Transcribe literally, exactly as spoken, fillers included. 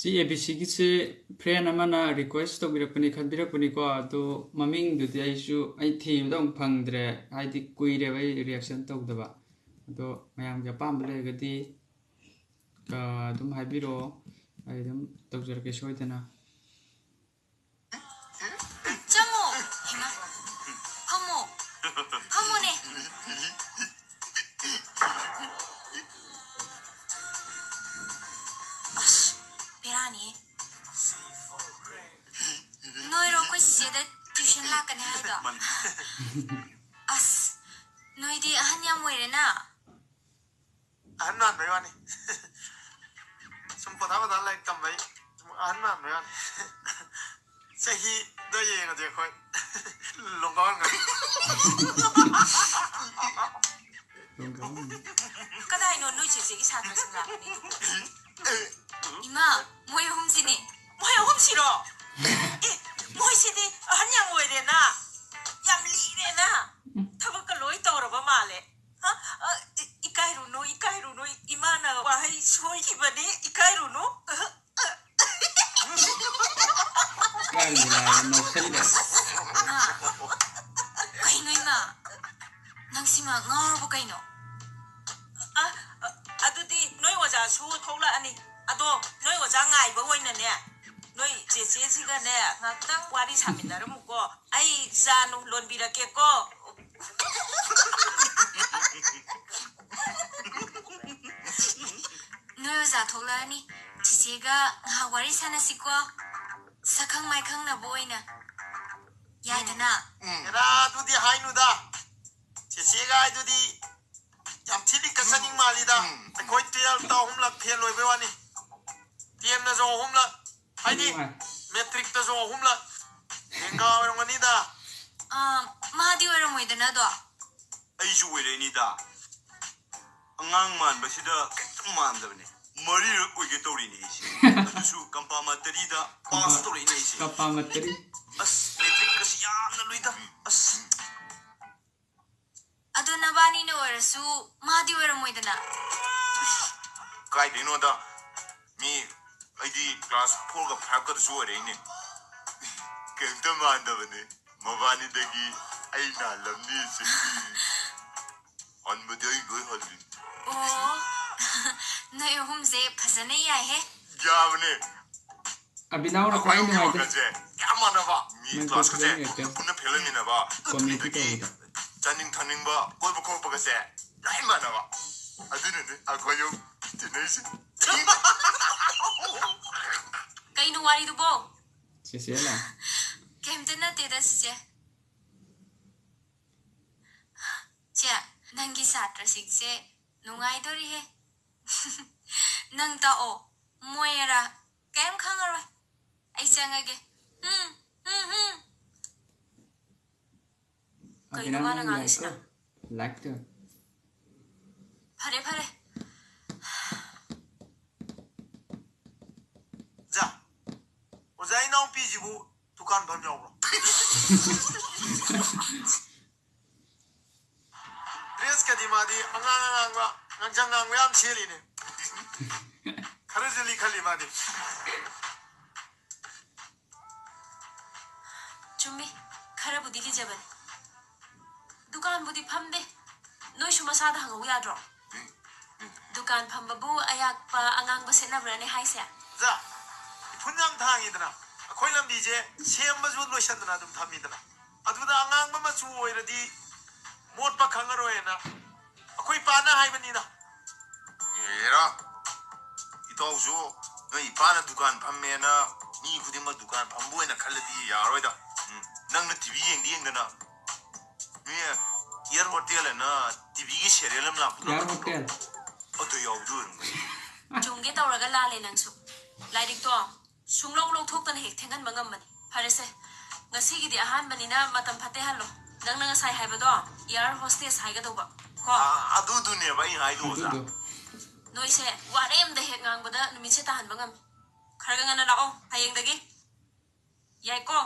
ꯁꯤ A B ꯁꯤꯒꯤꯁꯦ friend ꯑꯃꯅ request ꯇꯧꯕꯤꯔꯛꯄꯅꯤ, ꯈꯟꯕꯤꯔꯛꯄꯅꯤꯀꯣ꯫ ꯑꯗꯣ ꯃꯃꯤꯡꯗꯨꯗꯤ ꯑꯩꯁꯨ, ꯑꯩ ꯊꯤꯕꯗ ꯑꯃꯨꯛ ꯐꯪꯗ꯭ꯔꯦ, ꯍꯥꯏꯗꯤ ꯀꯨꯏꯔꯦꯕ ꯑꯩ reaction ꯇꯧꯗꯕ꯫ ꯑꯗꯣ ꯃꯌꯥꯝꯒꯤ ꯑꯄꯥꯝꯕ ꯂꯩꯔꯒꯗꯤ, ꯑ, ꯑꯗꯨꯝ ꯍꯥꯏꯕꯤꯔꯛꯑꯣ, ꯑꯩ ꯑꯗꯨꯝ ꯇꯧꯖꯔꯛꯀꯦ ꯁꯣꯏꯗꯅ꯫ ꯆꯪꯉꯣ꯫ ꯍꯩꯃꯥ꯫ ꯐꯝꯃꯣ꯫ ꯐꯝꯃꯣꯅꯦ꯫ ꯑꯁ, ꯕꯦꯔꯥꯅꯤ꯫ ꯅꯣꯏꯔꯣ ꯑꯩꯈꯣꯏ ꯆꯤꯆꯦꯗ tuition ꯂꯥꯛꯀꯅꯤ ꯍꯥꯏꯗꯣ? ꯃꯥꯅꯤ꯫ ꯑꯁ, ꯅꯣꯏꯗꯤ ꯑꯍꯟ ꯌꯥꯝ ꯑꯣꯏꯔꯦꯅ꯫ ꯑꯍꯟ ꯃꯥꯟꯕꯩ ꯋꯥꯅꯤ꯫ ꯁꯨꯝ ꯄꯣꯊꯥ ꯄꯣꯊꯥ ꯂꯥꯏꯔꯤꯛ ꯇꯝꯕꯩ ꯁꯨꯝ ꯑꯍꯟ ꯃꯥꯟꯕꯩ ꯋꯥꯅꯤ꯫ ꯆꯍꯤꯗ ꯌꯦꯡꯉꯗꯤ ꯑꯩꯈꯣꯏ ꯂꯣꯡꯒꯥ ꯑꯣꯏꯔꯝꯒꯅꯤ꯫ ꯀꯗꯥꯏꯅꯣ ꯅꯣꯏ ꯆꯦꯆꯦꯒꯤ ꯁꯥꯇ꯭ꯔꯁꯤꯡ ꯂꯥꯛꯀꯅꯤ? ꯏꯃꯥ, ꯃꯣꯏ ꯑꯍꯨꯝꯁꯤꯅꯦ꯫ ꯃꯣꯏ ꯑꯍꯨꯝꯁꯤꯔꯣ? ꯑꯦ, ꯃꯣꯏꯁꯤꯗꯤ ꯑꯍꯟ ꯌꯥꯝ ꯑꯣꯏꯔꯦꯅ, ꯌꯥꯝ ꯂꯤꯔꯦꯅ, ꯊꯕꯛꯀ ꯂꯣꯏ ꯇꯧꯔꯕ ꯃꯥꯜꯂꯦ꯫ ꯍꯥ? ꯑ, ꯏ-, ꯏꯀꯥꯏꯔꯨꯅꯨ, ꯏꯀꯥꯏꯔꯨꯅꯨ, ꯏꯃꯥꯅ ꯋꯥꯍꯩ ꯁꯣꯏꯈꯤꯕꯅꯤ, ꯏꯀꯥꯏꯔꯨꯅꯨ꯫ ꯀꯥꯏꯗꯅꯣ ꯅꯣꯛꯁꯜꯂꯦ꯫ ꯏꯃꯥ, ꯀꯩꯅꯣ ꯏꯃꯥ? ꯅꯪꯁꯤꯃ ꯉꯥꯎꯔꯕ ꯀꯩꯅꯣ? ꯑ, ꯑ, ꯑꯗꯨꯗꯤ ꯅꯣꯏ ꯑꯣꯖꯥꯁꯨ ꯊꯣꯛꯂꯛꯑꯅꯤ꯫ ꯑꯗꯣ ꯅꯣꯏ ꯑꯣꯖꯥ ꯉꯥꯏꯕ ꯑꯣꯏꯅꯅꯦ, ꯅꯣꯏ ꯆꯦꯆꯦꯁꯤꯒꯅꯦ ꯉꯥꯛꯇꯪ ꯋꯥꯔꯤ ꯁꯥꯃꯤꯟꯅꯔꯝꯃꯨꯀꯣ꯫ ꯑꯩ ꯆꯥ ꯅꯨꯡ ꯂꯣꯟꯕꯤꯔꯛꯀꯦꯀꯣ꯫ ꯅꯣꯏ ꯑꯣꯖꯥ ꯊꯣꯛꯂꯛꯑꯅꯤ꯫ ꯆꯤꯆꯦꯒ ꯉꯥꯏꯍꯥꯛ ꯋꯥꯔꯤ ꯁꯥꯟꯅꯁꯤꯀꯣ꯫ ꯁꯛꯈꯪ ꯃꯥꯏꯈꯪꯅꯕ ꯑꯣꯏꯅ꯫ ꯌꯥꯏꯗꯅ? ꯎꯝ꯫ ꯑꯦꯔꯥ, ꯑꯗꯨꯗꯤ ꯍꯥꯏꯅꯨꯗ꯫ ꯆꯦꯆꯦꯒ ꯍꯥꯏꯗꯨꯗꯤ ꯌꯥꯝ ꯊꯤ ꯂꯤꯛꯀ ꯆꯠꯅꯤꯡ ꯃꯥꯜꯂꯤꯗ꯫ ꯎꯝ꯫ ꯑꯩꯈꯣꯏ twelfth ꯇ ꯑꯍꯨꯝꯂꯛ fail ꯑꯣꯏꯕꯩ ꯋꯥꯅꯤ꯫ Ten ꯗꯁꯨ ꯑꯍꯨꯝꯂꯛ꯫ ꯍꯥꯏꯗꯤ, ꯅꯨꯡꯉꯥꯏ꯫ Matric ꯇꯁꯨ ꯑꯍꯨꯝꯂꯛ꯫ ꯂꯦꯡꯒꯥ ꯑꯣꯏꯔꯝꯒꯅꯤꯗ꯫ ꯑꯥ, ꯃꯥꯗꯤ ꯑꯣꯏꯔꯝꯃꯣꯏꯗꯅ ꯑꯗꯣ꯫ ꯑꯩꯁꯨ ꯑꯣꯏꯔꯛꯏꯅꯤꯗ꯫ ꯑꯉꯥꯡ ꯃꯥꯟꯕꯁꯤꯗ ꯀꯩꯝꯇ ꯃꯥꯟꯗꯕꯅꯦ꯫ ꯃꯔꯤꯔꯛ ꯑꯣꯏꯒꯦ ꯇꯧꯔꯤꯅꯦ ꯑꯩꯁꯦ꯫ ꯑꯗꯨꯁꯨ ꯀꯝꯄꯥꯃꯇꯔꯤꯗ pass ꯀꯝꯄꯥ-, ꯇꯧꯔꯛꯏꯅꯦ ꯑꯩꯁꯦ꯫ ꯀꯝꯄꯥꯃꯇꯔꯤ꯫ ꯑꯁ, matric ꯀꯁꯤ ꯌꯥꯝꯅ ꯂꯨꯏꯗ꯫ ꯑꯁ꯫ ꯑꯗꯣ ꯅꯕꯥꯅꯤꯅ ꯑꯣꯏꯔꯁꯨ ꯃꯥꯗꯤ ꯑꯣꯏꯔꯝꯃꯣꯏꯗꯅ꯫ ꯀꯥꯏꯗꯩꯅꯣꯗ? ꯃꯤ ꯑꯩꯗꯤ ꯀ꯭ꯂꯥꯁ ꯐꯣꯔꯒ ꯐꯥꯏꯚꯀꯗꯁꯨ ꯑꯣꯏꯔꯛꯏꯅꯦ꯫ ꯀꯩꯝꯇ ꯃꯥꯟꯗꯕꯅꯦ꯫ ꯃꯕꯥꯅꯤꯗꯒꯤ ꯑꯩ ꯅꯥꯜꯂꯝꯅꯤ ꯁꯤ꯫ ꯍꯟꯕꯗꯤ ꯑꯩ ꯂꯣꯏ ꯍꯜꯂꯤ꯫ ꯑꯣ, ꯅꯣꯏ ꯑꯍꯨꯝꯁꯦ ꯐꯖꯅ ꯌꯥꯏꯍꯦ꯫ ꯌꯥꯕꯅꯦ꯫ ꯑꯕꯤꯅꯥꯎꯅ ꯈ꯭ꯋꯥꯏ ꯅꯨꯡꯉꯥꯏꯇꯦ꯫ ꯌꯥꯝ ꯃꯥꯟꯅꯕ꯫ ꯃꯤ ꯃꯅꯤꯄꯨꯔ ꯀ꯭ꯂꯥꯁꯀꯁꯦ ꯐꯤꯂꯝ ꯑꯦꯛꯇꯔ ꯄꯨꯟꯅ ꯐꯦꯜ ꯑꯣꯏꯃꯤꯟꯅꯕ꯫ ꯀꯣꯃꯦꯗꯤ ꯑꯗꯨꯗꯒꯤ ꯇꯧꯕꯗ꯫ ꯆꯥꯅꯤꯡ ꯊꯛꯅꯤꯡꯕ, ꯀꯣꯏꯕ ꯈꯣꯠꯄꯒꯁꯦ ꯂꯣꯏ ꯃꯥꯟꯅꯕ꯫ ꯑꯗꯨꯅꯅꯦ ꯑꯩꯈꯣꯏ ꯑꯍꯨꯝ ꯇꯤꯟꯅꯩꯁꯦ꯫ ꯀꯩꯅꯣ ꯋꯥꯔꯤꯗꯨꯕꯣ? ꯆꯦꯆꯦ ꯂꯥꯛ꯫ ꯀꯩꯝꯇ ꯅꯠꯇꯦꯗ, ꯆꯦꯆꯦ꯫ ꯆꯦ, ꯅꯪꯒꯤ ꯁꯥꯇ꯭ꯔꯁꯤꯡꯁꯦ ꯅꯨꯡꯉꯥꯏꯗꯣꯔꯤꯍꯦ꯫ ꯅꯪ ꯇꯥꯛꯑꯣ, ꯃꯣꯏ ꯑꯔꯥ ꯀꯩꯝ ꯈꯪꯉꯔꯣꯏ꯫ ꯑꯩ ꯆꯪꯉꯒꯦ꯫ ꯎꯝ, ꯎꯝ, ꯎꯝ꯫ ꯀꯩꯅꯣ ꯑꯕꯤꯅꯥꯝ ꯃꯥꯅ ꯅꯪ ꯉꯥꯡꯉꯤꯁꯤꯅ? ꯂꯥꯏꯛꯇꯣ, ꯂꯥꯏꯛꯇꯣ꯫ ꯐꯔꯦ, ꯐꯔꯦ꯫ ꯑꯣꯖꯥ, ꯑꯣꯖꯥ ꯏꯅꯥꯎꯄꯤꯁꯤꯕꯨ ꯗꯨꯀꯥꯟ ꯐꯝ ꯌꯥꯎꯕ꯭ꯔꯣ? ꯗ꯭ꯔꯦꯁꯀꯗꯤ ꯃꯥꯗꯤ ꯑꯉꯥꯡ ꯑꯉꯥꯡꯕ, ꯉꯥꯡꯁꯪ ꯉꯥꯡꯕ ꯌꯥꯝ ꯁꯦꯠꯂꯤꯅꯦ꯫ ꯈꯔꯁꯨ ꯂꯤꯈꯠꯂꯤ ꯃꯥꯗꯤ꯫ ꯆꯨꯝꯃꯤ, ꯈꯔꯕꯨꯗꯤ ꯂꯤꯖꯕꯅꯤ꯫ ꯗꯨꯀꯥꯟꯕꯨꯗꯤ ꯐꯝꯗꯦ꯫ ꯅꯣꯏꯁꯨ ꯃꯁꯥꯗ ꯍꯪꯍꯧ ꯌꯥꯗ꯭ꯔꯣ? ꯗꯨꯀꯥꯟ ꯐꯝꯕꯕꯨ ꯑꯌꯥꯛꯄ ꯑꯉꯥꯡꯕ ꯁꯦꯠꯅꯕ꯭ꯔꯅꯦ ꯍꯥꯏꯁꯦ? ꯑꯣꯖꯥ, ꯏꯐꯨꯟ ꯌꯥꯝ ꯊꯥꯡꯉꯤꯗꯅ, ꯑꯩꯈꯣꯏ ꯂꯝꯕꯤꯁꯦ ꯁꯦꯝꯕꯁꯨ ꯂꯣꯏꯁꯟꯗꯅ ꯑꯗꯨꯝ ꯊꯝꯃꯤꯗꯅ, ꯑꯗꯨꯗ ꯑꯉꯥꯡꯕ ꯃꯆꯨ ꯑꯣꯏꯔꯗꯤ ꯃꯣꯠꯄ ꯈꯪꯉꯔꯣꯏꯅ ꯑꯩꯈꯣꯏ ꯄꯥꯅ ꯍꯥꯏꯕꯅꯤꯗ꯫ ꯑꯦꯔꯥ, ꯏꯇꯥꯎꯁꯨ ꯅꯣꯏ ꯏꯄꯥꯅ ꯗꯨꯀꯥꯟ ꯐꯝꯃꯦꯅ ꯃꯤ ꯈꯨꯗꯤꯡꯃꯛ ꯗꯨꯀꯥꯟ ꯐꯝꯕ ꯑꯣꯏꯅ ꯈꯜꯂꯗꯤ ꯌꯥꯔꯣꯏꯗ꯫ ꯎꯝ, ꯅꯪꯅ ꯇꯤ ꯚꯤ ꯌꯦꯡꯗꯤ ꯌꯦꯡꯗꯅ, ꯃꯤ ꯏꯌꯔ ꯍꯣꯇꯦꯜ ꯑꯅ ꯇꯤ ꯚꯤꯒꯤ ꯁꯦꯔꯤꯌꯦꯜ ꯑꯃ ꯂꯥꯛꯄꯗꯣ ꯏꯌꯔ ꯈꯪꯗ꯭ꯔꯣ? ꯍꯣꯇꯦꯜ꯫ ꯑꯗꯨ ꯌꯥꯎꯕꯗꯣ ꯑꯣꯏꯔꯝꯒꯅꯤ꯫ ꯆꯨꯝꯒꯦ ꯇꯧꯔꯒ ꯂꯥꯜꯂꯦ ꯅꯪꯁꯨ꯫ ꯂꯥꯏꯔꯤꯛꯇꯣ ꯁꯨꯡꯂꯧ ꯂꯧꯊꯣꯛꯇꯅ ꯍꯦꯛ ꯊꯦꯡꯍꯟꯕ ꯉꯝꯕꯅꯤ꯫ ꯐꯔꯦꯁꯦ, ꯉꯁꯤꯒꯤꯗꯤ ꯑꯍꯥꯟꯕꯅꯤꯅ ꯃꯇꯝ ꯐꯠꯇꯦ ꯍꯜꯂꯣ꯫ ꯅꯪꯅ ꯉꯁꯥꯏ ꯍꯥꯏꯕꯗꯣ ꯏꯌꯔ ꯍꯣꯁꯇꯦꯁ ꯍꯥꯏꯒꯗꯧꯕ ꯀꯣ꯫ ꯑ, ꯑꯗꯨꯗꯨꯅꯦꯕ ꯑꯩ ꯍꯥꯏꯗꯣ, ꯑꯣꯖꯥ꯫ ꯑꯗꯨꯗꯣ꯫ ꯅꯣꯏꯁꯦ ꯋꯥꯔꯦꯝꯗ ꯍꯦꯛ ꯉꯥꯡꯕꯗ ꯅꯨꯃꯤꯠꯁꯦ ꯇꯥꯍꯟꯕ ꯉꯝꯃꯤ꯫ ꯈꯔꯒ ꯉꯟꯅ ꯂꯥꯛꯑꯣ ꯍꯌꯦꯡꯗꯒꯤ꯫ ꯌꯥꯏꯀꯣ?